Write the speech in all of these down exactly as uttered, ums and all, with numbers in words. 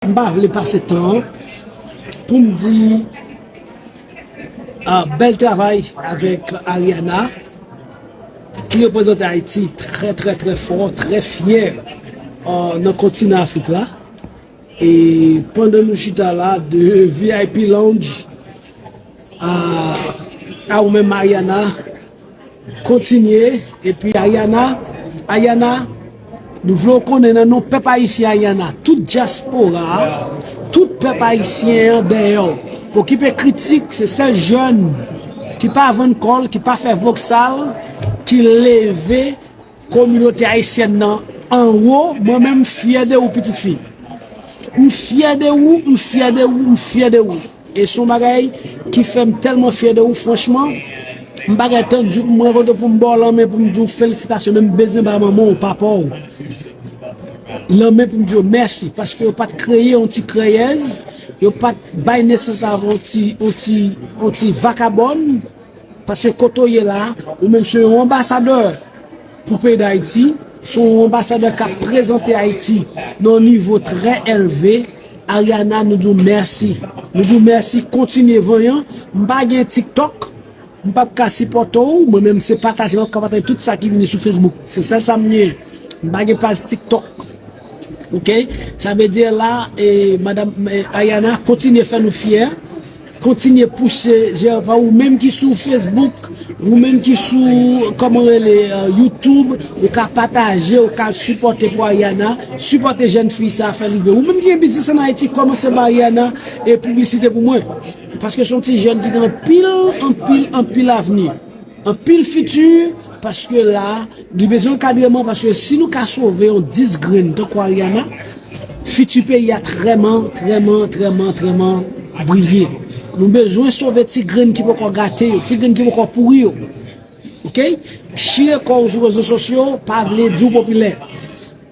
M pa vle pase tan an pou m di, ah, bèl travay avèk Ariana, ki reprezante Ayiti trè, trè, trè fò, trè fyè, ah, nan kontinan Afrik la. E pandan nou chita la, de V I P Lounge, ah, a ou menm Ariana, kontinye, epi Ayana, Ayana, nou vle w konnen nan non pèp ayisyen Ayana, tout dyaspora a, tout pèp ayisyen an dèyè w. Pou ki pe kritik, se sèl jèn ki pa vann kò l, ki pa fè voksal, ki leve kominote ayisyèn nan anwo, mwen menm m fyè de ou, pitit fi. M fyè de ou, m fyè de ou, m fyè de ou. E se yon bagay ki fè m tèlman fyè de ou, franchman. M pa gen tann jou pou mwen rankontre w pou m ba w lanmen, pou m di w felisitasyon, men m bezwen ba manman w, papa w lanmen pou m di yo mèsi, paske yo pa t kreye yon ti kreyèz, yo pa t bay nesans avè yon ti, yon ti, yon ti vakabòn. Paske kote w ye la, ou menm se yon anbasadè pou peyi Dayiti, se yon anbasadè k ap prezante Ayiti nan yon nivo trè elve. Ariana, nou di w mèsi. Nou di w mèsi, kontinye vanyan. M pa gen TikTok, m p ap ka sipòte w. Mwen menm, se pataje, m ap ka pataje tout sa ki vini sou Facebook. Se sèl sa m gen. M pa gen paj TikTok. Oke? Sa vle di la, e, madanm, e, Ariana, kontinye fè nou fyè. Kontinye pouse jè pa ou menm ki sou Facebook, ou menm ki sou, kòman rele, euh, YouTube, ou ka pataje, ou ka sipòte pou Ariana, sipòte jèn fi sa, fè l rive. Ou menm ki gen biznis ann Ayiti, kòmanse ba Ariana e piblisite pou mwen. Paske se yon ti jèn ki gen anpil, anpil, anpil avni, anpil fiti, paske la, li bezwen ankadreman, paske si nou ka sove yon dis grenn tankou Ariana, fiti peyi a trèman, trèman, trèman, trèman briye. Nou bezwen sove ti grenn ki poko gate yo, ti grenn ki poko pouri yo. Oke? Chire kò w sou rezo sosyo pa vle di w popilè.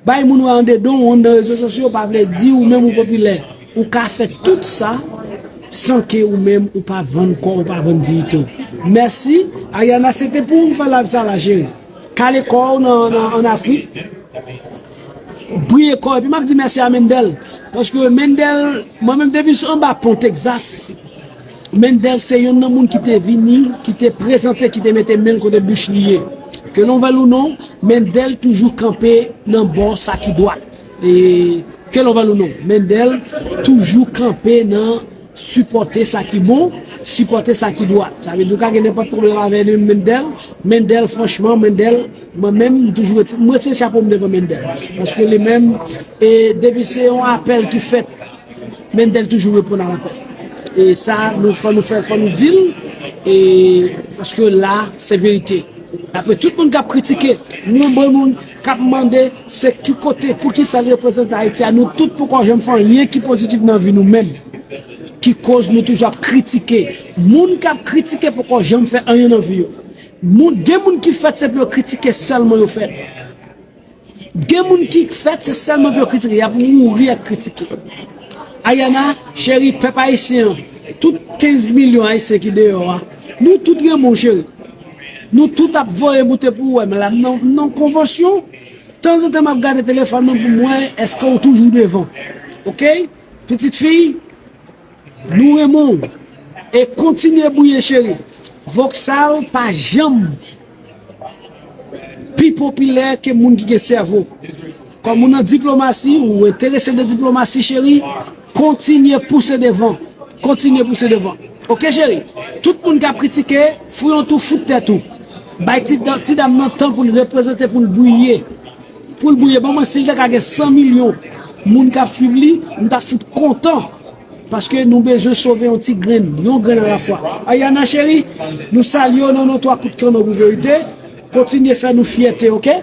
Bay moun wè andedan w anndan rezo sosyo pa vle di ou menm ou popilè. Ou ka fè tout sa san ke ou menm ou pa vann kò w, ou pa vann diyite w. Mèsi, Ariana, se te pou ou m fè live sa la, cheri. Kale kò w nan, nan, ann Afrik. Briye kò w. Epi m ap di mèsi a Mendel. Paske Mendel, mwen menm depi anba pon Texas, Mendel se youn nan moun ki te vini, ki te prezante, ki te mete men l kote bouch li ye. Ke l vle ou non, Mendel toujou kanpe nan bò sa ki dwat. E ke l vle ou non, Mendel toujou kanpe nan sipòte sa ki bon, sipòte sa ki dwat. Sa vle di ou ka gen nenpòt pwoblèm avè Mendel. Mendel, franchman, Mendel, mwen menm, m toujou retire, m retire chapo m devan Mendel. Paske li menm, e depi se yon apèl ki fèt, Mendel toujou reponn a lapèl. E sa, nou fò nou fè, fò nou di l, e paske la, se verite. Apre, tout moun k ap kritike, nonbre moun k ap mande se ki kote, poukisa l reprezante Ayiti a, nou tout poko janm fè anyen ki pozitif nan vi nou menm. Ki koz nou toujou ap kritike. Moun k ap kritike poko janm fè anyen nan vi yo. Moun, gen moun ki fèt se pou yo kritike sèlman yo fèt. Gen moun ki fèt, se sèlman pou yo kritike, y ap mouri ak kritike. Ayana, cheri, pèp ayisyen an, tout kenz milyon ayisyen ki deyò a, nou tout renmen w, cheri. Nou tout ap voye moute pou ou, men la, m nan, m nan konvansyon, tanzantan m ap gade telefòn mwen pou m wè èske w toujou devan. Oke? Pitit fi, nou renmen w. E kontinye briye, cheri. Voksal pa janm pi popilè ke moun ki gen sèvo. Kòm ou nan diplomasi, ou enterese de diplomasi, cheri, kontinye pouse devan. Kontinye pouse devan. Oke, cheri? Tout moun k ap kritike, fouye yon twou, fout tèt ou. Bay ti, ti dam nan tan pou l reprezante, pou l briye. Pou l briye. Ban mwen, si l ta ka gen san milyon moun k ap swiv li, m ta fout kontan. Paske nou bezwen sove yon ti grenn, yon grenn alafwa. Ayana cheri, nou salye w nan non twa kout kanno pou verite. Kontinye fè nou fyète, oke?